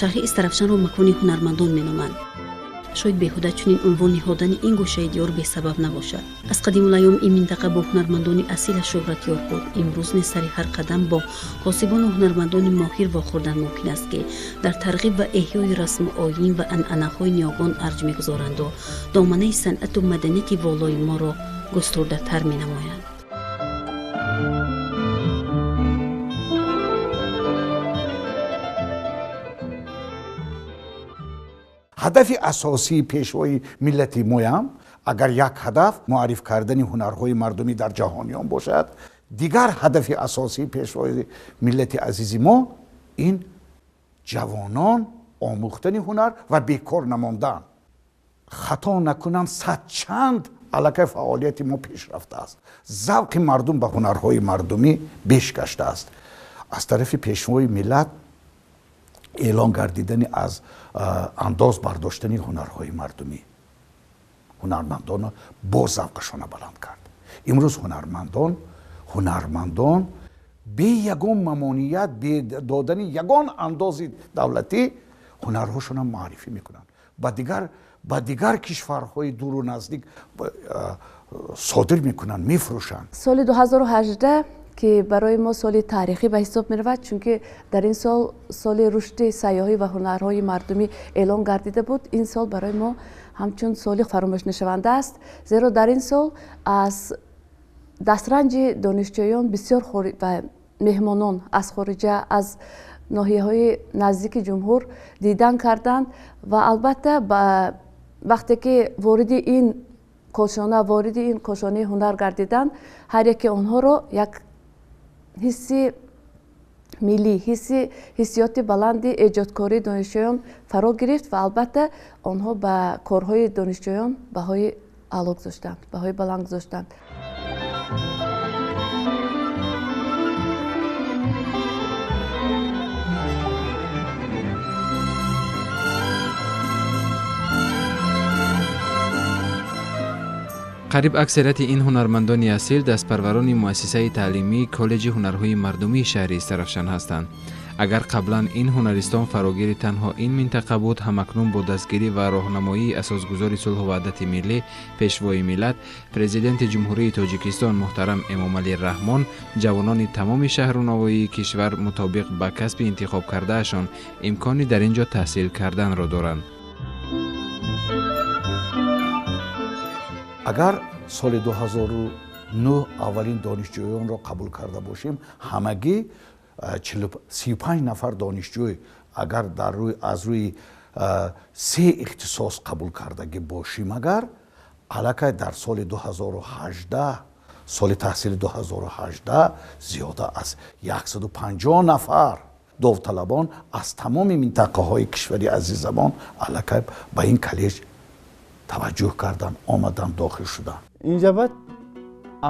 Шаҳри Истаравшанро макони ҳунармандон меноманд. Шояд беҳуда чунин унвон ниҳодани ин гӯшаи диёр бесабаб набошад. Аз қадимулайём ин минтақа бо ҳунармандони асила шӯҳратёр буд. Имрӯз низ сари ҳар қадам бо косибону ҳунармандони моҳир вохӯрдан мумкин аст, ки дар тарғиб ва эҳёи расму оин ва анъанаҳои ниёгон арҷ мегузоранду доманаи санъату маданияти волои моро густурдатар менамоянд. Ҳадафи асосии пешвои миллати моям агар як ҳадаф муарриф кардани ҳунарҳои мардумӣ дар ҷаҳониён бошад, дигар ҳадафи асосии пешвои миллати азизи мо ин ҷавонон омӯхтани ҳунар ва бекор намондан. Хато накунам, садчанд аллакай фаъолияти мо пеш рафтааст. Завқи мардум ба ҳунарҳои мардумӣ беш гаштааст. Аз тарафи пешвои миллат эълон гардидани аз андоз бардоштани ҳунарҳои мардумӣ ҳунармандонро боз завқашона баланд кард. Имрӯз ҳунармандон бе ягон мамоният, бе додани ягон андози давлатӣ ҳунарҳошонро муаррифӣ мекунанд, ба дигар кишварҳои дуру наздик содир мекунанд, мефурӯшанд. Соли 2018 ки барои мо соли таърихӣ ба ҳисоб меравад, чунки дар ин сол соли рушди сайёҳӣ ва ҳунарҳои мардумӣ эълон гардида буд. Ин сол барои мо ҳамчун соли фаромӯшнашаванда аст, зеро дар ин сол аз дастранҷи донишҷӯён бисёр ва меҳмонон аз хориҷа, аз ноҳияҳои наздики ҷумҳур дидан карданд ва албатта вақте ки вориди ин кошона, вориди ин кошонаи ҳунар гардиданд, ҳар яке онҳоро як ҳисси миллӣ, ҳиссиёти баланди эҷодкории донишҷӯён фаро гирифт ва албатта онҳо ба корҳои донишҷӯён баҳои аъло гузоштанд, баҳои баланд гузоштанд. Қариб аксарияти ин ҳунармандони асил дастпарварони муассисаи таълимии коллеҷи ҳунарҳои мардумии шаҳри Истаравшан ҳастанд. Агар қаблан ин ҳунаристон фарогири танҳо ин минтақа буд, ҳамакнун бо дастгирӣ ва роҳнамоии асосгузори сулҳу ваҳдати миллӣ, пешвои миллат, президенти Ҷумҳурии Тоҷикистон муҳтарам Эмомалӣ Раҳмон, ҷавонони тамоми шаҳру навоии кишвар мутобиқ ба касби интихобкардаашон имкони дар ин ҷо таҳсил карданро доранд. Агар соли 2009 аввалин донишҷӯёнро қабул карда бошем, ҳамагӣ 35 нафар донишҷӯй агар аз рӯи се ихтисос қабул кардагӣ бошим, агар аллакай дар соли 2018, соли таҳсили 2018 зиёда аз 150 нафар довталабон аз тамоми минтақаҳои кишвари азизамон аллакай ба ин коллеҷ таваҷҷӯҳ кардан, омадан, дохил шудан. Инҷа баъд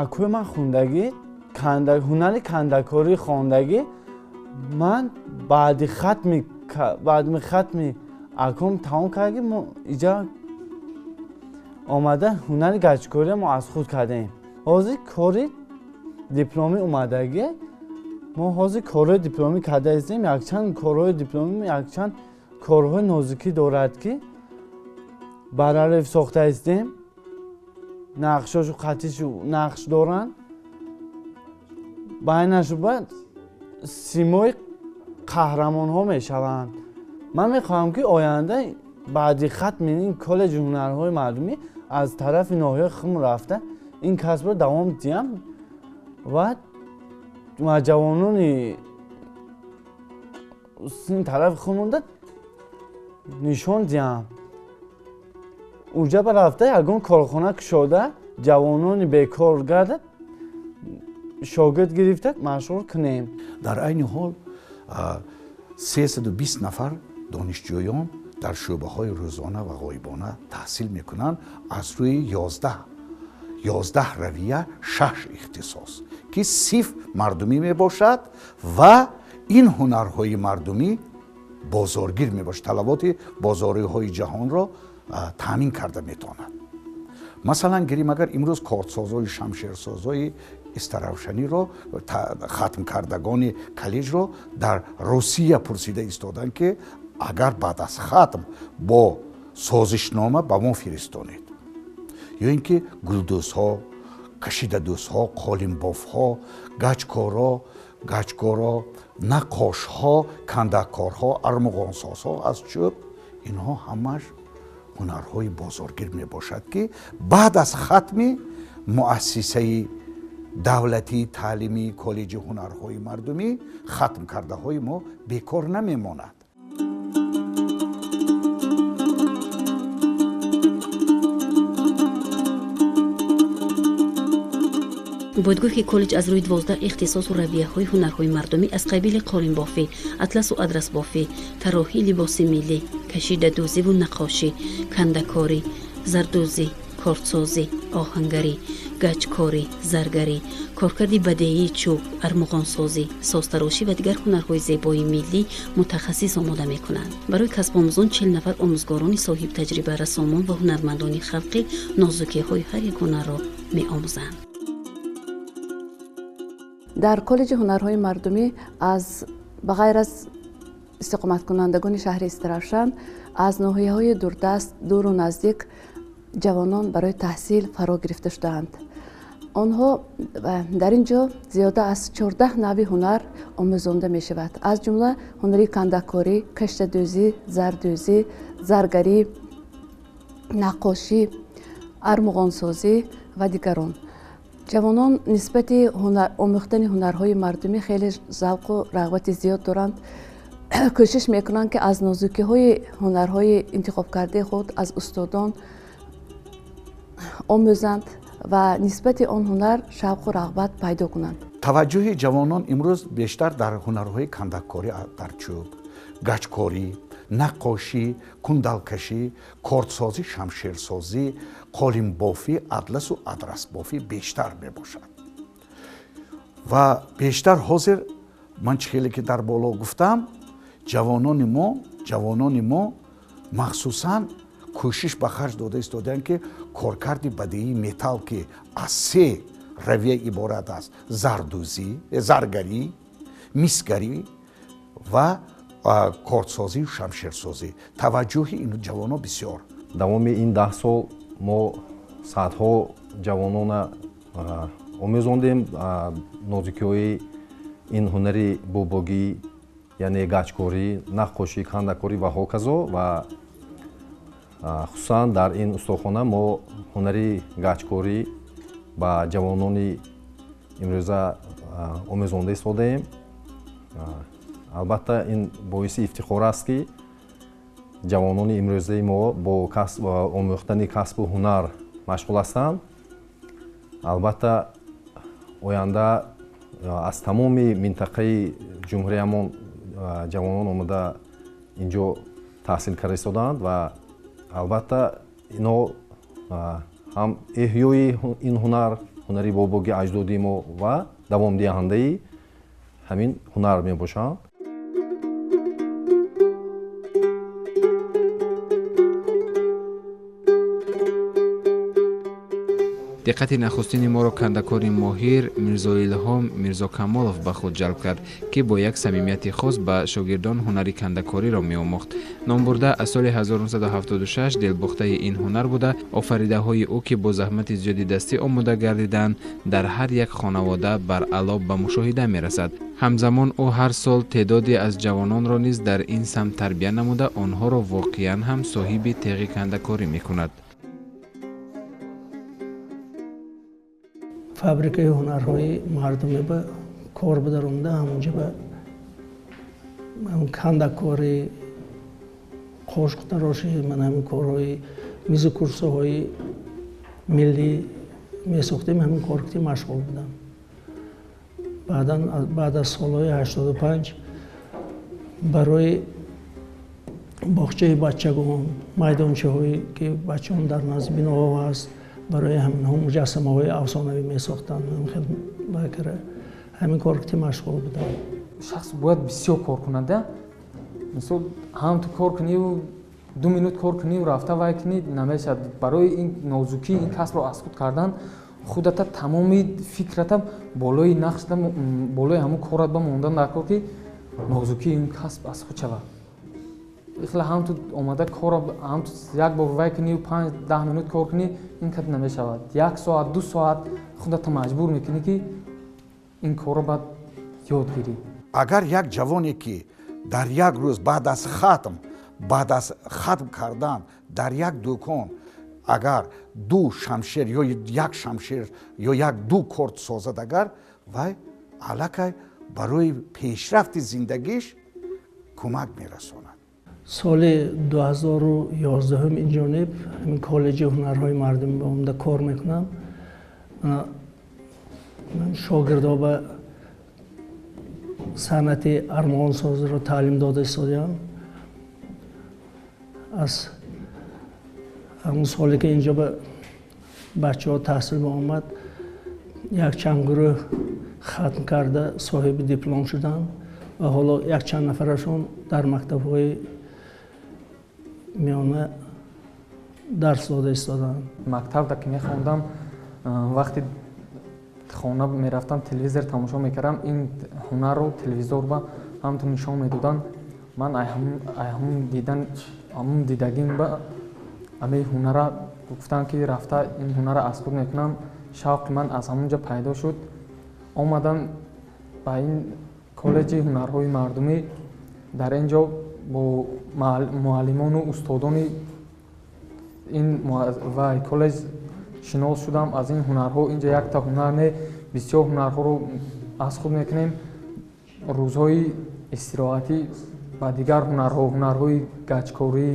акӯи ман хундагӣ, ҳунари кандакорӣ хондагӣ, ман баъди хатми акум тамом кардагӣ, мо иҷа омада ҳунари гачкориро мо аз худ кардаем. Ҳозир кори дипломӣ омадагӣ, мо ҳозир корҳои дипломӣ карда истем, якчанд корҳои дипломӣ, якчанд корҳои нозукӣ дорад, ки барареф сохта истем, нақшошу қатишу нақш доранд, байнашу баъд симои қаҳрамонҳо мешаванд. Ман мехоҳам, ки оянда баъди хатми ин коллеҷи ҳунарҳои мардумӣ аз тарафи ноҳияи Хум рафта ин касбро давом диҳам ва ҷавонони ин тарафи хум монда нишон диҳам. Уҷа рафта ягон корхона кушода, ҷавонони бекор гардад, Шогирд гирифта машғул кунем. Дар айни ҳол 320 нафар донишҷӯён дар шӯъбаҳои рӯзона ва ғоибона таҳсил мекунанд аз рӯи 11 равия 6 ихтисос, ки сиф мардумӣ мебошад ва ин ҳунарҳои мардумӣ бозоргир мебошад, талаботи бозориҳои ҷаҳонро таъмин карда метавонад. Масалан, гирим агар имрӯз кортсозои шамшерсозои Истаравшаниро хатмкардагони коллеҷро дар Русия пурсида истоданд, ки агар баъд аз хатм бо созишнома ба мо фиристонед, ё ин ки гулдӯзҳо, кашидадӯзҳо, қолинбофҳо, гачкоро, наққошҳо, кандакорҳо, армуғонсозҳо аз чӯб, инҳо ҳамаш ҳунарҳои бозоргир мебошад, ки баъд аз хатми муассисаи давлатии таълимии коллеҷи ҳунарҳои мардумӣ хатмкардаҳои мо бекор намемонад. Бояд гуфт, ки коллеҷ аз рӯи 12 ихтисосу равияҳои ҳунарҳои мардумӣ аз қабили қолинбофӣ, атласу адрасбофӣ, тарроҳии либоси миллӣ, кашидадӯзиву наққошӣ, кандакорӣ, зардӯзӣ, кортсозӣ, оҳангарӣ, гачкорӣ, заргарӣ, коркарди бадеии чӯб, армуғонсозӣ, созтарошӣ ва дигар ҳунарҳои зебои миллӣ мутахассис омода мекунанд. Барои касбомӯзон 40 нафар омӯзгорони соҳибтаҷриба, рассомон ва ҳунармандони халқӣ нозукиҳои ҳар як ҳунарро меомӯзанд. Дар коллеҷи ҳунарҳои мардумӣ аз ба ғайр аз истиқоматкунандагони шаҳри Истаравшан аз ноҳияҳои дурдаст, дуру наздик ҷавонон барои таҳсил фаро гирифта шудаанд. Онҳо дар ин ҷо зиёда аз 14 навъи ҳунар омӯзонда мешавад, аз ҷумла ҳунари кандакорӣ, каштадӯзӣ, зардӯзӣ, заргарӣ, наққошӣ, армуғонсозӣ ва дигарон. Ҷавонон нисбати омӯхтани ҳунарҳои мардумӣ хеле завқу рағбати зиёд доранд. Кӯшиш мекунанд, ки аз нозукиҳои ҳунарҳои интихобкардаи худ аз устодон омӯзанд ва нисбати он ҳунар шавқу рағбат пайдо кунанд. Таваҷҷӯҳи ҷавонон имрӯз бештар дар ҳунарҳои кандаккорӣ дар чӯб, гачкорӣ, наққошӣ, кундалкашӣ, кортсозӣ, шамшерсозӣ, қолинбофӣ, атласу адрасбофӣ бештар мебошад. Ва бештар ҳозир ман чӣ хеле ки дар боло гуфтам, ҷавонони мо махсусан кӯшиш ба харҷ дода истодаанд, ки коркарди бадеии металл, ки аз се равия иборат аст: зардӯзӣ, заргарӣ, мисгарӣ ва кортсозию шамшерсозӣ. Таваҷҷӯҳи ин ҷавонон бисёр. Давоми ин 10 сол мо садҳо ҷавонона омӯзондем нозукиҳои ин ҳунари бобогӣ, яъне гачкорӣ, наққошӣ, кандакорӣ ва ҳоказо. Ва хусусан дар ин устохона мо ҳунари гачкорӣ ба ҷавонони имрӯза омӯзонда истодаем. Албатта, ин боиси ифтихор аст, ки ҷавонони имрӯзаи мо бо омӯхтани касбу ҳунар машғул ҳастанд. Албатта, оянда аз тамоми минтақаи ҷумҳуриямон ҷавонон омада инҷо таҳсил карда истодаанд ва албатта ино ҳам эҳёи ин ҳунар, ҳунари бобоги аҷдодии мо ва давомдиҳандаи ҳамин ҳунар мебошанд. Диққати нахустини моро кандакори моҳир Мирзоилҳом Мирзокамолов ба худ ҷалб кард, ки бо як самимияти хос ба шогирдон ҳунари кандакориро меомӯхт. Номбурда аз соли 1976 дилбохтаи ин ҳунар буда, офаридаҳои ӯ, ки бо заҳмати зиёди дастӣ омода гардиданд, дар ҳар як хонавода баръало ба мушоҳида мерасад. Ҳамзамон ӯ ҳар сол теъдоде аз ҷавононро низ дар ин самт тарбия намуда, онҳоро воқеан ҳам соҳиби теғи кандакорӣ мекунад. Фабрикаи ҳунарҳои мардумӣ ба кор бидаромда, ҳамонҷа ба кандакорӣ, қошуқтарошӣ, ман ҳамин корҳои мизу курсуҳои миллӣ месохтем, ҳамин кор ки машғул будам. Баъдан баъд аз солҳои 85 барои боғчаи бачагон, майдончаҳое ки бачаҳон дар назди биноҳо ҳаст, барои ҳаминҳо муҷассамаҳои афсонавӣ месохтанд. Ҳамин кор ки машғул будам. Шахс бояд бисёр кор кунад. Мисол, ҳам ту кор куниву 2 минут кор куниву рафта вай кунӣ намешавад. Барои ин нозукии ин касбро аз худ кардан худата тамоми фикрата болои нақшта, болои ҳамун корат ба мондан даркор, ки нозукии ин касб аз худ шавад. Ихла ҳам ту омада кора ҳам ту як бор вай куниву 5-10 минут кор кунӣ, ин кад намешавад. 1 соат, 2 соат худата маҷбур мекунӣ, ки ин корро баъд ёд гирӣ. Агар як ҷавоне ки дар як рӯз баъд аз хатм кардан дар як дукон агар 2 шамшер ё 1 шамшер ё 1-2 корт созад, агар вай аллакай барои пешрафти зиндагиш кӯмак мерасонад. Соли 2011 ин ҷониб ҳамин коллеҷи ҳунарҳои мардумӣ ба омада кор мекунам. Шогирдҳо ба санъати армуғонсозиро таълим дода истодаам. Аз ҳамон соле ки инҷо ба бачаҳо таҳсил ба омад, якчанд гурӯҳ хатм карда соҳиби диплом шуданд ва ҳоло якчанд нафарашон дар мактабҳои миёна дарс дода истодаанд. Мактабда ки мехондам, вақти хона мерафтам, телевизор тамошо мекардам. Ин ҳунарро телевизор ба ҳамту нишон медоданд. Ман ҳамун дидан, ҳамун дидагим ба ҳамаи ҳунара гуфтам, ки рафта ин ҳунара аз худ мекунам. Шавқи ман аз ҳамун ҷо пайдо шуд. Омадам ба ин коллеҷи ҳунарҳои мардумӣ. Дар ин ҷо бо муаллимону устодони ин вай коллеҷ шинос шудам. Аз ин ҳунарҳо инҷа якта ҳунар не, бисёр ҳунарҳоро аз худ мекунем. Рӯзҳои истироҳатӣ ба дигар ҳунарҳо, ҳунарҳои гачкорӣ,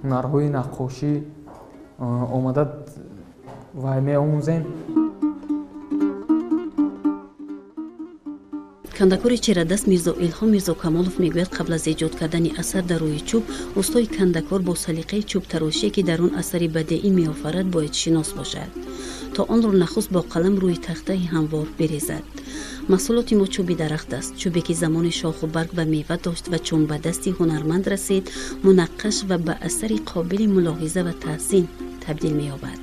ҳунарҳои наққошӣ омада вай меомӯзем. Кандакори чирадаст Мирзо Илҳом Мирзокамолов мегӯяд, қабл аз эҷод кардани асар дар рӯи чӯб, устои кандакор бо салиқаи чӯбтарошие, ки дар он асари бадеӣ меофарад, бояд шинос бошад, то онро нахуст бо қалам рӯи тахтаи ҳамвор бирезад. Маҳсулоти мо чӯби дарахт аст, чӯбе ки замони шоху барг ва мева дошт ва чун ба дасти ҳунарманд расид, мунаққаш ва ба асари қобили мулоҳиза ва таҳсин табдил меёбад.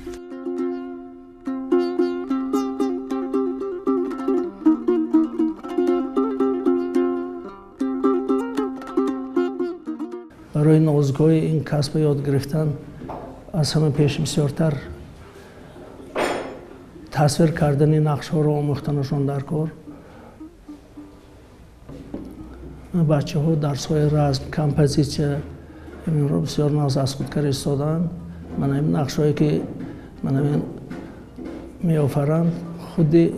Барои нозукҳои ин касбро ёд гирифтан аз ҳама пеш бисёртар тасвир кардани нақшҳоро омӯхтанашон дар кор. Бачаҳо дарсҳои разм, композитсия инро бисёр нағз аз худ карда истодаанд. Мана ин нақшҳое ки мана ин меофаранд, худи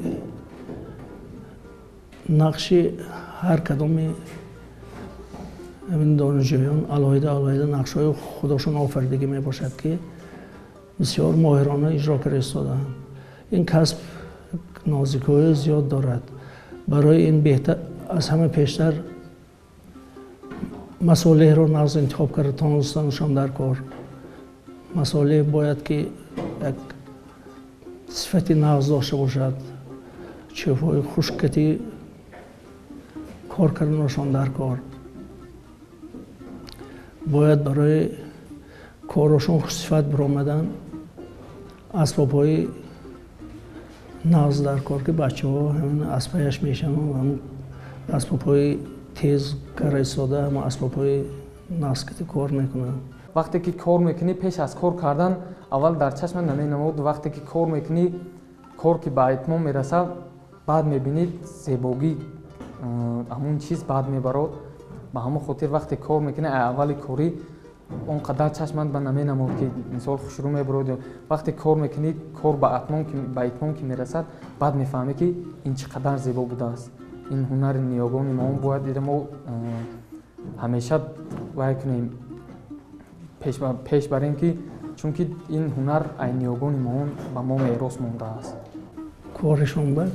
нақши ҳар кадоми ҳамин донишҷӯён алоҳида алоҳида нақшҳои худошон офаридагӣ мебошад, ки бисёр моҳирона иҷро карда истодаанд. Ин касб нозикиҳои зиёд дорад. Барои ин беҳтар аз ҳама пештар масолеҳро нағз интихоб карда тонустанашон дар кор. Масолеҳ бояд ки як сифати нағз дошта бошад, чӯбҳои хушккатӣ кор карданашон дар кор. Бояд барои корашон хушсифат биромадан асбобҳои нағз дар кор, ки бачаҳо ҳамин аз паяш мешаванд ва ҳамин асбобҳои тез карда истода, ҳамон асбобҳои нағз ки кор мекунанд. Вақте ки кор мекунӣ, пеш аз кор кардан аввал дар чашма наменамуд. Вақте ки кор мекунӣ, кор ки ба итмом мерасад, баъд мебинӣ зебогӣ ҳамун чиз баъд мебарод. Ба ҳамон хотир вақте кор мекунӣ, аввали корӣ он қадар чашмат ба наменамуд, ки мисол хушрӯ мебарод. Вақте кор мекунӣ, кор ба итмом ки мерасад, баъд мефаҳмӣ, ки ин чӣ қадар зебо будааст. Ин ҳунари ниёгони мо бояд ида мо ҳамеша вай кунем, пеш барем, ки чунки ин ҳунар ай ниёгони мо ба мо мерос мондааст. Коришон ба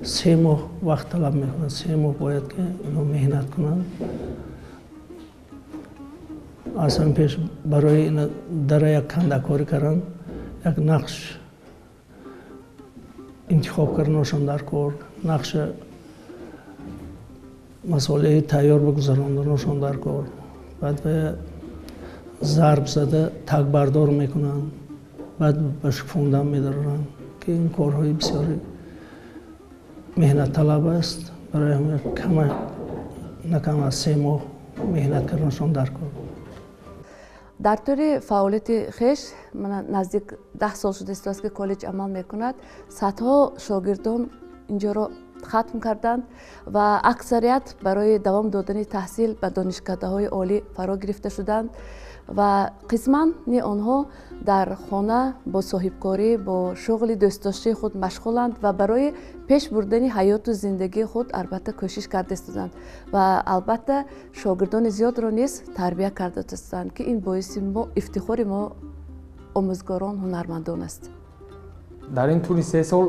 3 моҳ вақт талаб мекунад. 3 моҳ бояд ки инҳо меҳнат кунанд. Аз ҳамин пеш барои дара як кандакорӣ кардан, як нақш интихоб карданашон дар кор, нақша масолеҳи тайёр бигузаронданашон дар кор. Баъд ба зарб зада тагбардор мекунанд, баъд ба шукуфондан медароранд, ки ин корҳои бисёри меҳнатталаб аст. Барои ҳамин кама на кам аз 3 моҳ меҳнат карданашон дар кор. Дар тӯли фаъолияти хеш наздик 10 сол шудааст, ки коллеҷ амал мекунад. Садҳо шогирдон инҷоро хатм карданд ва аксарият барои давом додани таҳсил ба донишкадаҳои олӣ фаро гирифта шуданд ва қисмани онҳо дар хона бо соҳибкорӣ, бо шуғли дӯстдоштаи худ машғуланд ва барои пеш бурдани ҳаёту зиндагии худ албатта кӯшиш карда истоданд ва албатта шогирдони зиёдро низ тарбия карда истоданд, ки ин боиси ифтихори мо омӯзгорон, ҳунармандон аст. Дар ин тӯли 3 сол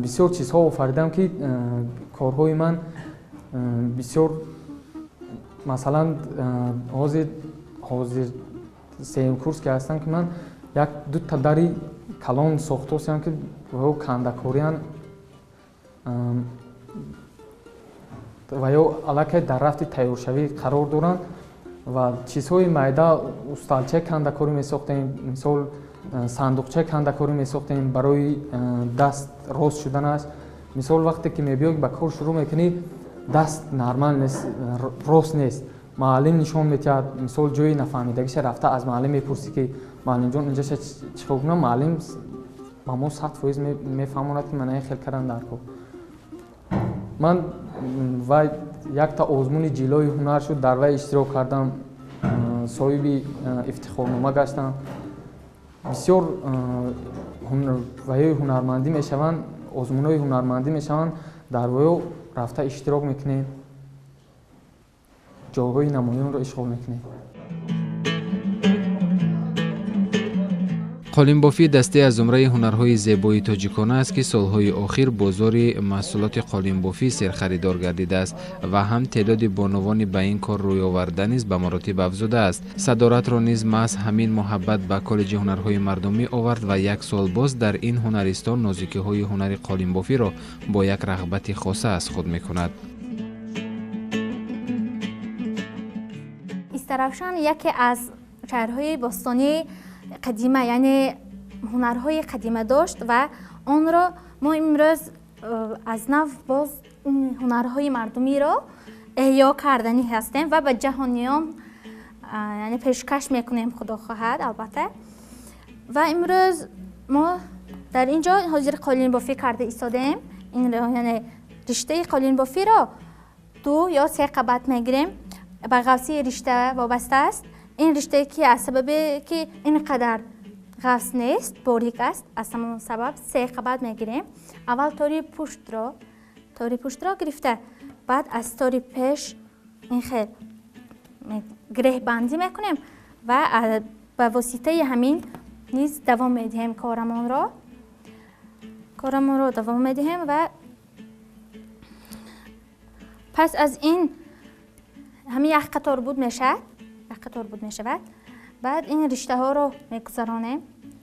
бисёр чизҳо офаридам, ки корҳои ман бисёр, масалан, ҳозир сеюм курс ки ҳастам, ки ман як дута дари калон сохтосиям, ки ва кандакориан ва ё аллакай дар рафти тайёршавӣ қарор доранд ва чизҳои майда, усталчаи кандакорӣ месохтем, мисол сандуқчаи кандакорӣ месохтем барои даст рост шуданаш. Мисол вақте ки мебиёй ба кор шурӯъ мекунӣ, даст нормал нест, рост нест. Муаллим нишон медиҳад, мисол ҷои нафаҳмидагиша рафта аз муаллим мепурсӣ, ки муаллимҷон, инҷаша чӣ кор кунам? Муаллим ба мо 100% мефаҳмонад, ки мана ин хел кардан дар кор. Ман ва якта озмуни ҷилои ҳунар шуд, дар вай иштирок кардам, соҳиби ифтихорнома гаштам. Бисёр ваёи ҳунармандӣ мешаванд, озмунҳои ҳунармандӣ мешаванд, дар ваё рафта иштирок мекунем, ҷойҳои намоёнро ишғол мекунем. Қолинбофӣ дастае аз зумраи ҳунарҳои зебои тоҷикона аст, ки солҳои охир бозори маҳсулоти қолинбофӣ серхаридор гардидааст ва ҳам теъдоди бонувони ба ин кор рӯй оварда низ ба маротиб афзудааст. Садоратро низ маҳз ҳамин муҳаббат ба коллеҷи ҳунарҳои мардумӣ овард ва як сол боз дар ин ҳунаристон нозукиҳои ҳунари қолинбофиро бо як рағбати хоса аз худ мекунад. Истаравшан яке аз шаҳрҳои бостонии қадима, яъне ҳунарҳои қадима дошт ва онро мо имрӯз аз нав боз ин ҳунарҳои мардумиро эҳё карданӣ ҳастем ва ба ҷаҳониён яъне пешкаш мекунем, худо хоҳад, албатта. Ва имрӯз мо дар ин ҷо ҳозир қолинбофӣ карда истодаем. Ин яъне риштаи қолинбофиро 2 ё 3 қабат мегирем, ба ғафсии ришта вобаста аст. Ин риштае ки аз сабабе ки ин қадар ғафс нест, борик аст, аз ҳамон сабаб 3 қабат мегирем. Аввал тори пуштро гирифта, баъд аз тори пеш ин хел греҳбандӣ мекунем ва ба воситаи ҳамин низ давом медиҳем корамонро давом медиҳем ва пас аз ин ҳамин як қатор буд мешавад, як қатор буд мешавад. Баъд ин риштаҳоро мегузаронем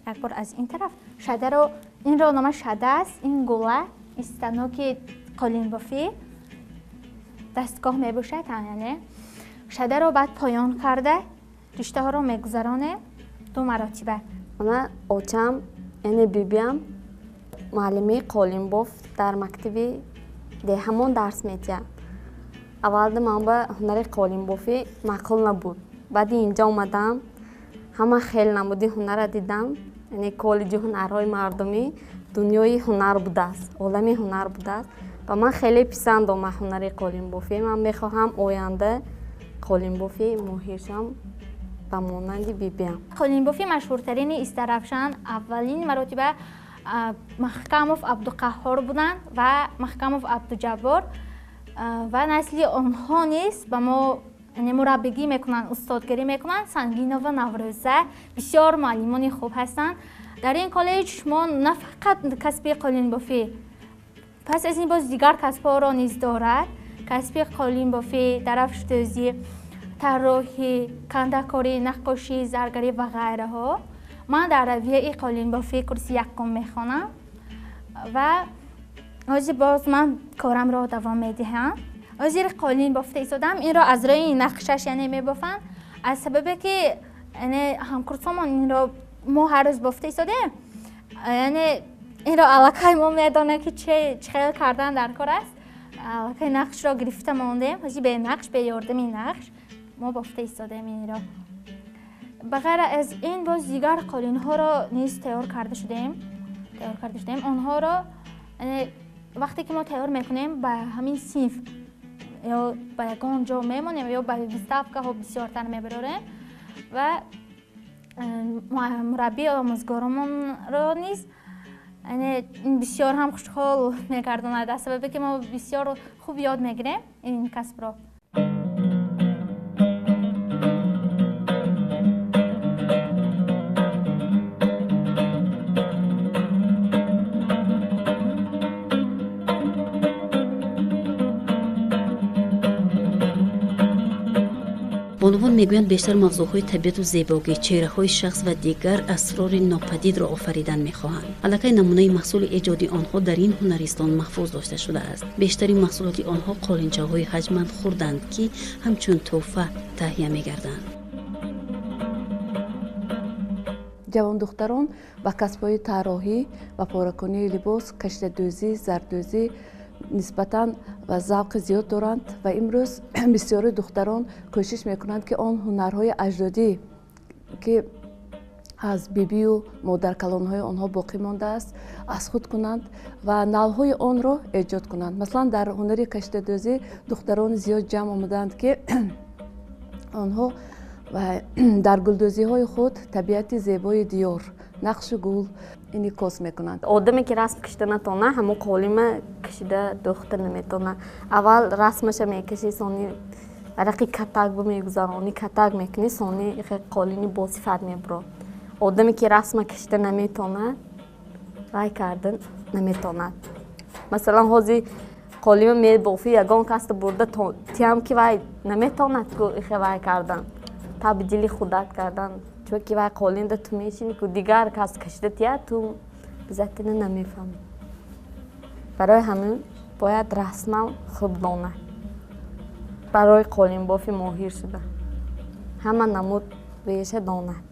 як бор аз ин тараф. Шадаро, инро номаш шада аст, ин гула, ин станоки қолинбофӣ дастгоҳ мебошад, яъне шадаро баъд поён карда риштаҳоро мегузаронем 2 маротиба. Мана очам, яъне бибиам, муаллими қолинбоф дар мактаби деҳамон дарс медиҳад. Аввалда ман ба ҳунари қолинбофӣ маъқул набуд. Баъди инҷа омадам, ҳама хел намуди ҳунарро дидам, яъне коллеҷи ҳунарҳои мардумӣ дунёи ҳунар будааст, олами ҳунар будааст. Ба ман хеле писанд омад ҳунари қолинбофӣ. Ман мехоҳам оянда қолинбофӣ моҳир шавам ба монанди бибиам. Қолинбофӣ машҳуртарини Истаравшан аввалин маротиба Маҳкамов Абдуқаҳҳор буданд ва Маҳкамов Абдуҷаббор ва насли онҳо низ ба мо мураббигӣ мекунанд, устодгарӣ мекунанд. Сангинова Наврӯза бисёр муаллимони хуб ҳастанд. Дар ин коллеҷ мо на фақат касби қолинбофӣ Пас аз ин боз дигар касбҳоро низ дорад. Касби қолинбофӣ, дарафшдӯзӣ, тарроҳӣ, кандакорӣ, наққошӣ, заргарӣ ва ғайраҳо. Ман дар равияи қолинбофӣ курси якум мехонам ва ҳозир боз ман корамро давом медиҳам. Ҳозир қолин бофта истодам. Инро аз рӯи нақшаш яъне мебофам, аз сабабе ки яъне ҳамкурсомон инро мо ҳар рӯз бофта истодем, яъне инро аллакай мо медонем ки чӣ хел кардан дар кор аст. Аллакай нақшро гирифта мондем. Ҳозир бе нақш, бе ёрдами нақш мо бофта истодем инро. Ба ғайр аз ин боз дигар қолинҳоро низ тайёр карда шудем. Онҳоро вақте ки мо тайёр мекунем ба ҳамин синф ё ба ягон ҷо мемонем ё ба выставкаҳо бисёртар мебарорем ва мураббӣ омӯзгоромонро низ бисёр ҳам хушҳол мегардонад, аз сабабе ки мо бисёр хуб ёд мегирем ин касбро. Бонувон мегӯянд бештар мавзӯъҳои табиату зебогӣ, чеҳраҳои шахс ва дигар асрори нопадидро офаридан мехоҳанд. Аллакай намунаи маҳсули эҷоди онҳо дар ин ҳунаристон маҳфуз дошта шудааст. Бештари маҳсулоти онҳо қолинчаҳои ҳаҷман хурданд, ки ҳамчун тӯҳфа таҳия мегарданд. Ҷавондухтарон ба касбҳои тарроҳӣ ва поракунии либос, кашидадӯзӣ, зардӯзӣ нисбатан ва завқи зиёд доранд ва имрӯз бисёри духтарон кӯшиш мекунанд, ки он ҳунарҳои аҷдодӣ, ки аз бибию модаркалонҳои онҳо боқӣ мондааст, аз худ кунанд ва навъҳои онро эҷод кунанд. Масалан, дар ҳунари кашидадӯзӣ духтарони зиёд ҷамъ омадаанд, ки онҳо дар гулдӯзиҳои худ табиати зебои диёр, нақшу гул инъикос мекунанд. Одаме ки расм кашида натона, ҳамон қолима кашида дӯхта наметона. Аввал расмаша мекашӣ, сони варақи катак мегузаронӣ, катак мекунӣ, сони қолини босифат мебурод. Одаме ки расма кашида наметонад, вай карда наметонад. Масалан, ҳозир қолима мебофӣ, ягон касда бурда тиям ки вай наметонад ку ихе вай кардан, табдили худат кардан. Чунки вай қолинда ту мешини ку дигар кас кашида тия, ту бизатина намефаҳмӣ. Барои ҳамин бояд расмам хуб донад. Барои қолинбофӣ моҳир шуда ҳама намуд реша донад.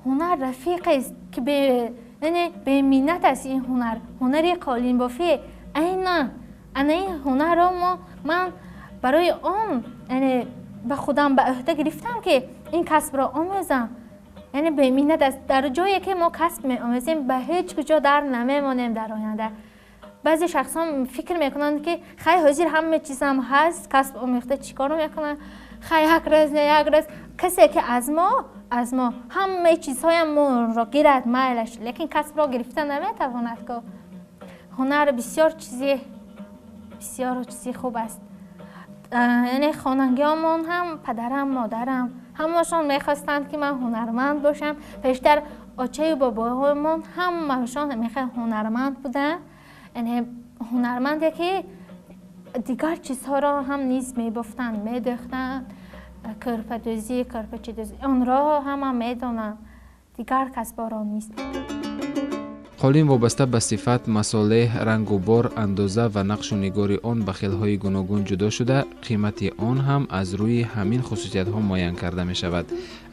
Ҳунар рафиқест ки беминнат аст. Ин ҳунар, ҳунари қолинбофӣ, айнан ана ин ҳунарро ман барои он ба худам ба ӯҳда гирифтам, ки ин касбро омӯзам. Яъне беминнат аст. Дар ҷое ки мо касб меомӯзем, ба ҳеҷ куҷо дар намемонем дар оянда. Баъзе шахсон фикр мекунанд, ки хай ҳозир ҳама чизам ҳаст, касб омӯхта чӣ кор мекунам, хай як рӯз не як рӯз касе ки аз мо ҳамаи чизҳоям моро гирад майлаш, лекин касбро гирифта наметавонад. Ку ҳунар бисёр чизи хуб аст. Яъне хонагиёмон ҳам, падарам, модарам ҳамашон мехостанд, ки ман ҳунарманд бошам. Пештар очаю бобоҳоямон ҳамашон мехоҳ ҳунарманд буданд. Яъне ҳунарманде ки дигар чизҳоро ҳам низ мебофтанд, медӯхтанд, кӯрпадӯзӣ, кӯрпачидӯзӣ, онро ҳама медонанд, дигар касбҳоро низ. Қолин вобаста ба сифат, масолеҳ, рангу бор, андоза ва нақшу нигори он ба хелҳои гуногун ҷудо шуда, қимати он ҳам аз рӯи ҳамин хусусиятҳо муайян карда мешавад.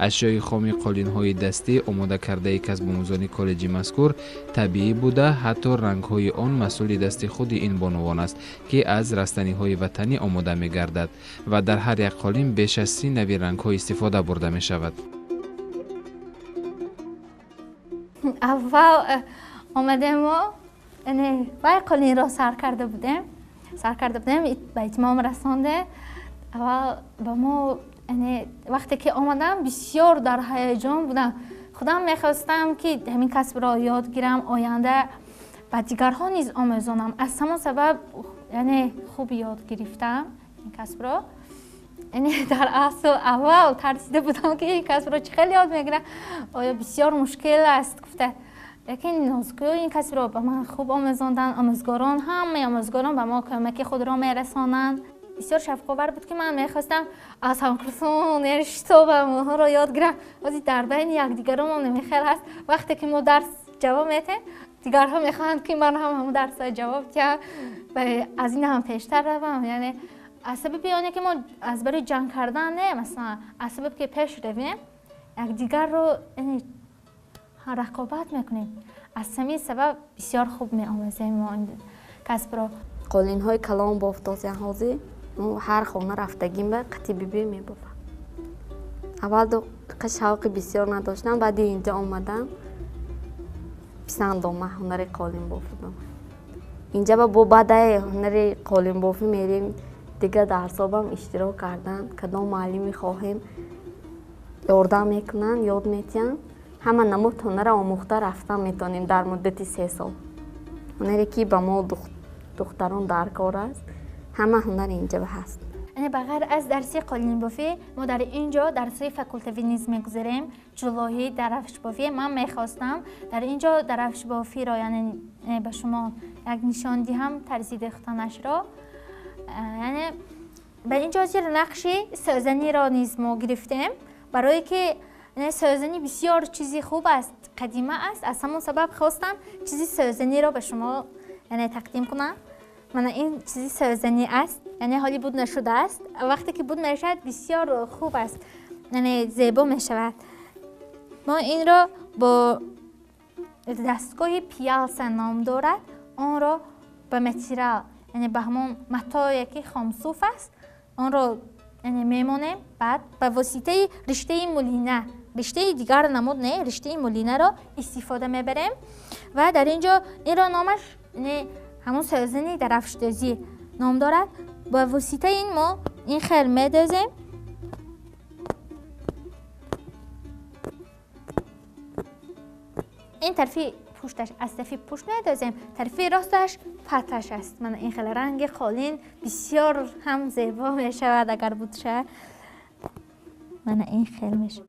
Ашёи хоми қолинҳои дастӣ омода кардаи касбомӯзони коллеҷи мазкур табиӣ буда, ҳатто рангҳои он маҳсули дасти худи ин бонувон аст, ки аз растаниҳои ватанӣ омода мегардад ва дар ҳар як қолин беш аз 30 нави рангҳо истифода бурда мешавад. Аввал омадем мо вай қолинро сар карда будем, ба итмом расондем. Аввал ба мо вақте ки омадам бисёр дар ҳаяҷон будам. Худам мехостам, ки ҳамин касбро ёд гирам, оянда ба дигарҳо низ омӯзонам. Аз ҳамон сабаб хуб ёд гирифтам ин касбро. Дар асл аввал тарсида будам, ки ин касбро чӣ хел ёд мегирам, оё бисёр мушкил аст гуфта. Лекин нозукиҳои ин касбро ба ман хуб омӯзонданд. Омӯзгорон, ҳамаи омӯзгорон ба мо кӯмаки худро мерасонанд. Бисёр шавқовар буд, ки ман мехостам аз ҳамкурсон шитобам онҳоро ёд гирам. Ҳозир дар байни якдигаромон намехел ҳаст. Вақте ки мо дарс ҷавоб метаҳем, дигарҳо мехоҳанд, ки ман ҳам ҳамон дарсҳо ҷавоб диҳам ва аз ин ҳам пештар равам. Яъне аз сабаби оне ки мо аз барои ҷанг кардан не, масалан аз сабаб ки пеш равем, якдигарро рақобат мекунем. Аз ҳамин сабаб бисёр хуб меомӯзем мо ин касбро. Қолинҳои калон бофтозян ҳозир ҳар хона рафтагим ба қати биби мебофам. Аввал шавқи бисёр надоштам, баъди инҷа омадам писанд омад ҳунари қолинбофӣ ба ман. Инҷа бо баъдаи ҳунари қолинбофӣ мерем, дигар дарсобам иштирок кардан, кадом муаллими хоҳем ёрдам мекунанд, ёд метиҳанд. Ҳама намуд ҳунарро омӯхта рафтан метавонем дар муддати 3 сол. Ҳунаре ки ба мо духтарон дар кор аст, ҳама ҳунар инҷа ҳаст. Ба ғайр аз дарси қолинбофӣ мо дар ин ҷо дарсҳои факултативӣ низ мегузарем. Ҷулоҳӣ, дарафшбофӣ. Ман мехостам дар ин ҷо дарафшбофиро, яъне ба шумо як нишон диҳам тарзи дӯхтанашро. Яъне ба ин ҷо зир нақши сӯзаниро низ мо гирифтем, барое ки сӯзанӣ бисёр чизи хуб аст, қадима аст. Аз ҳамон сабаб хостам чизи сӯзаниро ба шумо яъне тақдим кунам. Мана ин чизи сӯзанӣ аст, яъне ҳоли буд нашудааст. Вақте ки буд мешавад бисёр хуб аст, яъне зебо мешавад. Мо инро бо дастгоҳи пиалса ном дорад, онро ба материал, яъне ба ҳамон матое ки хомсуф аст, онро яъне мемонем. Баъд ба воситаи риштаи мулина, риштаи дигар намуд не, риштаи мулинаро истифода мебарем. Ва дар ин ҷо инро номаш ҳамон сӯзани дарафшдӯзӣ ном дорад. Ба воситаи ин мо ин хел медӯзем. Ин тарафи пушташ аз тарафи пушт медӯзем, тарафи росташ паташ аст. Мана ин хел ранги қолин бисёр ҳам зебо мешавад агар буд шавад. Мана ин хел мешавад.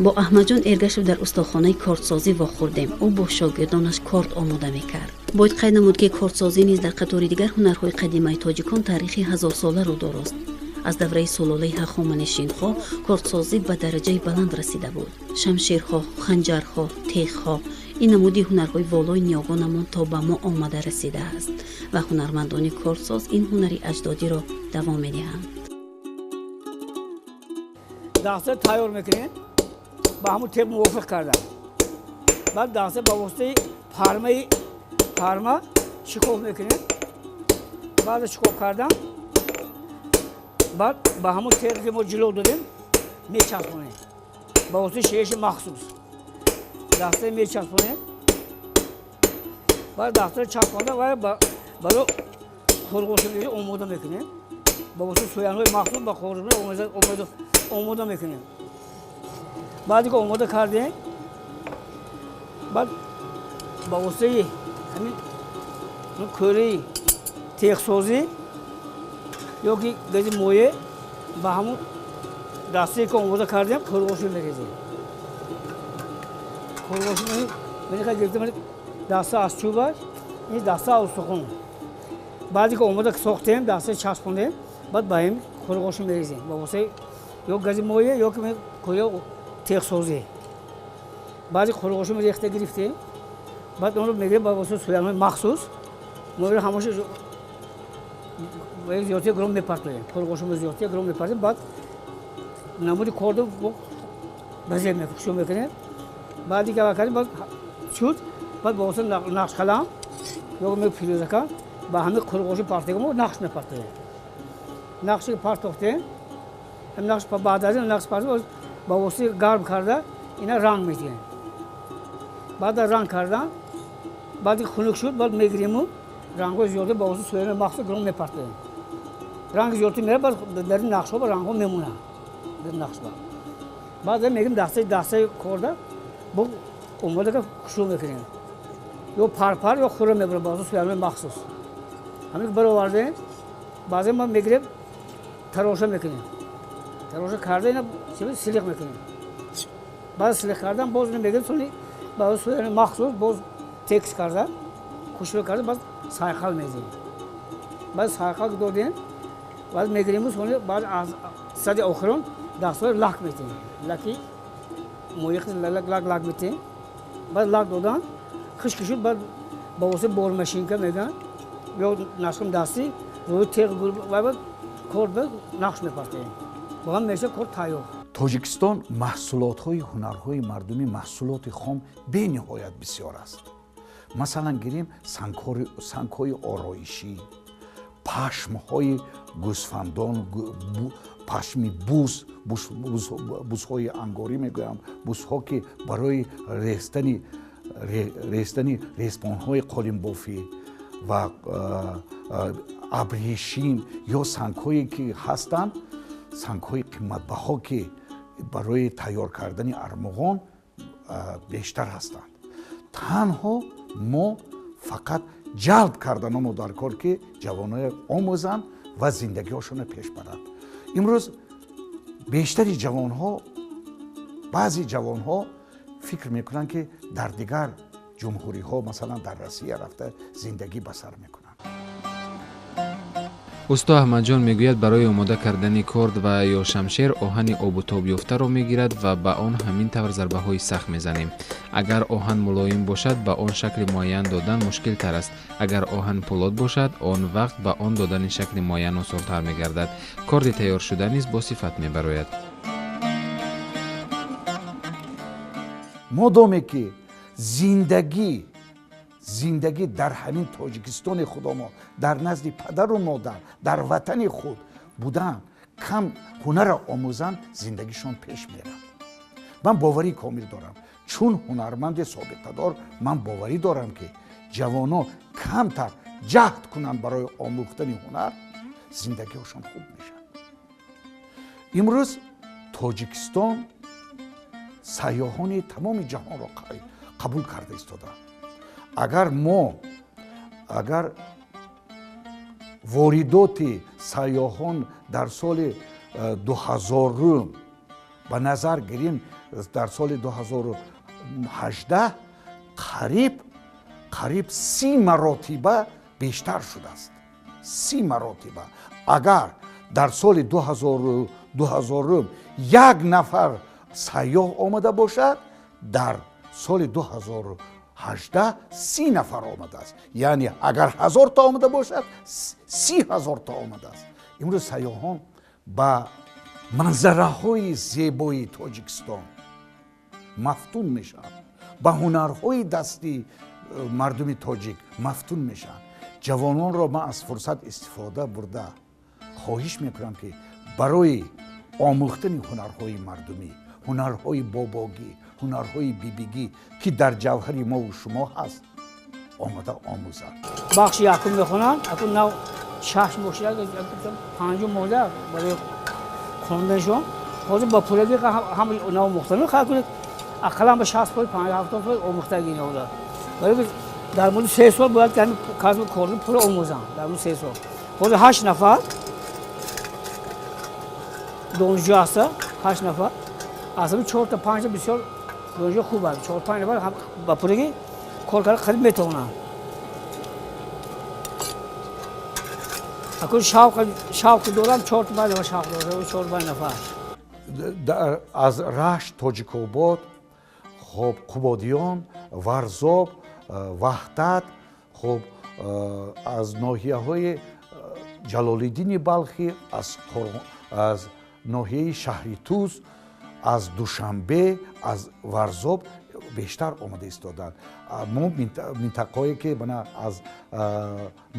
Бо Аҳмадҷон Эргашев дар устохонаи кордсозӣ вохӯрдем. Ӯ бо шогирдонаш корд омода мекард. Бояд қайд намуд, ки кордсозӣ низ дар қатори дигар ҳунарҳои қадимаи тоҷикон таърихи ҳазорсоларо дорост. Аз давраи сулолаи ҳахоманишинҳо кордсозӣ ба дараҷаи баланд расида буд. Шамшерҳо, ханҷарҳо, теғҳо ин намуди ҳунарҳои волои ниёгонамон то ба мо омада расидааст ва ҳунармандони кордсоз ин ҳунари аҷдодиро давом медиҳанд. Даста тайёр мекунем, ба ҳамун теб мувофиқ кардан. Баъд даста ба воситаи парма шикоф мекунем. Баъд шикоф кардан баъд ба ҳамун теғе ки мо ҷило додем мечаспонем ба воситаи шеиши махсус. Дастаи мечаспонем. Баъд дастаро часпонда ва барои қурғошингирӣ омода мекунем. Ба воситаи сӯянҳои махсус ба қурғошингирӣ омода мекунем. Баъде ки омода кардем, баъд ба воситаи ҳамин кӯраи теғсозӣ ё ки гази моеъ ба ҳамун дастае ки омода кардем қурғошин мерезем. Қурғошин гирифта даста аз чӯбаш, ин даста аз устухон. Баъде ки омода сохтем, дастаи часпондем, баъд ба ҳамин қурғошин мерезем ба воситаи ё гази моеъ ё ки кӯраи теғсозӣ. Баъди қурғошин рехта гирифтем, баъд онро мегирем ба воситаи сӯянҳои махсус. Мо ҳамаша зиёдтия гром мепартоем, қурғошинро зиёдтия гром мепартоем. Баъд намуди кордо ба зеб хушо мекунем. Баъди ки кардем, баъд шуд, баъд ба воситаи нақшқалам ё фирӯзакам ба ҳамин қурғошин партоем, мо нақш мепартоем. Нақше ки партохтем, нақш баъд аз ин нақш партоем ба воситаи гарм карда ина ранг медиҳем. Баъд аз ранг кардан, баъди хунук шуд, баъд мегириму рангҳои зиёда ба воситаи сӯяни махсус гром мепартоем. Ранги зиёдтар меравад, баъд дар ин нақшҳо рангҳо мемонанд дар нақшҳо. Баъд мегирем дастаи корда бо омода ка хушрӯ мекунем. Ё парпар ё хура мебарем ба воситаи сӯяни махсус. Ҳамин ки баровардем, баъзе мо мегирем тароша мекунем. Тароша карда ина силиқ мекунем. Баъд силих кардан боз мегирем, сони ба махсус боз текст карда, хушрӯ карда, баъд сайқал мезанем. Баъд сайқал додем, баъд мегирем, сони баъд аз сади охирон дастҳои лак метиҳем. Лаки моиқ лак лак метиҳем. Баъд лак додан, хушк шуд, баъд ба воситаи бормашинка мегӯянд ё нақши дастӣ рӯи теғ баъд кор нақш мепартоем. Бо ҳам мешавад кор тайёр. Тоҷикистон маҳсулотҳои ҳунарҳои мардумӣ, маҳсулоти хом бениҳоят бисёр аст. Масалан гирем сангҳои ороишӣ, пашмҳои гӯсфандон, пашми буз, бузҳои ангорӣ мегӯям, бузҳо ки барои рестани респонҳои қолинбофӣ ва абрешим ё сангҳое ки ҳастанд, сангҳои қиматбаҳо ки барои тайёр кардани армуғон бештар ҳастанд. Танҳо мо фақат ҷалб карданамо дар кор ки ҷавоноя омӯзанд ва зиндагиҳошонро пеш баранд. Имрӯз бештари ҷавонҳо, баъзе ҷавонҳо фикр мекунанд ки дар дигар ҷумҳуриҳо, масалан дар Россия рафта зиндагӣ ба сар мекунанд. Усто Аҳмадҷон мегӯяд барои омода кардани корд ва ё шамшер оҳани обутоб ёфтаро мегирад ва ба он ҳамин тавр зарбаҳои сахт мезанем. Агар оҳан мулоим бошад, ба он шакли муайян додан мушкилтар аст. Агар оҳан пӯлод бошад, он вақт ба он додани шакли муайян осонтар мегардад. Корди тайёршуда низ бо сифат мебарояд. Модоме ки зиндагӣ дар ҳамин Тоҷикистони худомо, дар назди падару модар, дар ватани худ будан, кам ҳунарро омӯзанд, зиндагишон пеш меравад. Ман боварии комил дорам, чун ҳунарманди собиқадор ман боварӣ дорам ки ҷавонон камтар ҷаҳд кунанд барои омӯхтани ҳунар, зиндагиҳошон хуб мешавад. Имрӯз Тоҷикистон сайёҳони тамоми ҷаҳонро қабул карда истодаанд. Агар мо воридоти сайёҳон дар соли 2000 ба назар гирем, дар соли 2018 қариб 30 маротиба бештар шудааст. 30 маротиба. Агар дар соли 2000 як нафар сайёҳ омада бошад, дар соли 2018 30 нафар омадааст. Яъне агар 1000 та омада бошад, 30 000 та омадааст. Имрӯз сайёҳон ба манзараҳои зебои Тоҷикистон мафтун мешаванд, ба ҳунарҳои дастии мардуми тоҷик мафтун мешаванд. Ҷавононро ман аз фурсат истифода бурда хоҳиш мекунам ки барои омӯхтани ҳунарҳои мардумӣ, ҳунарҳои бобогӣ, ҳунарҳои бибигӣ ки дар ҷавҳари мову шумо ҳаст, омада омӯзанд. Бахши якум мехонанд, акун нав 6 моҳ, 5 моҳ барои хонданашон. Ҳозир ба пурагӣ ҳам нав омӯхтан мехоҳанд, ақаллан ба 60%, 50-70% омӯхтагӣ инҳода. Барои дар муддати 3 сол бояд ки ҳамин касбу корро пурра омӯзанд. Дар муддати 3 сол. Ҳозир 8 нафар донишҷӯ ҳаста, 8 нафар. Аз ҳамин 4 та 5 та бисёр донишҷӯ хуб аст. 4-5 нафар ба пурагӣ кор карда қариб метавонанд. Акун шавқи дорам, 4-5 нафар шавқ дорам, 4-5 нафар. Аз Рашт, Тоҷикобод, хоб Қубодиён, Варзоб, Ваҳдат, хоб аз ноҳияҳои Ҷалолиддини Балхӣ, аз ноҳияи шаҳри Туз, аз Душанбе, аз Варзоб бештар омада истоданд. Мо минтақаҳое ки аз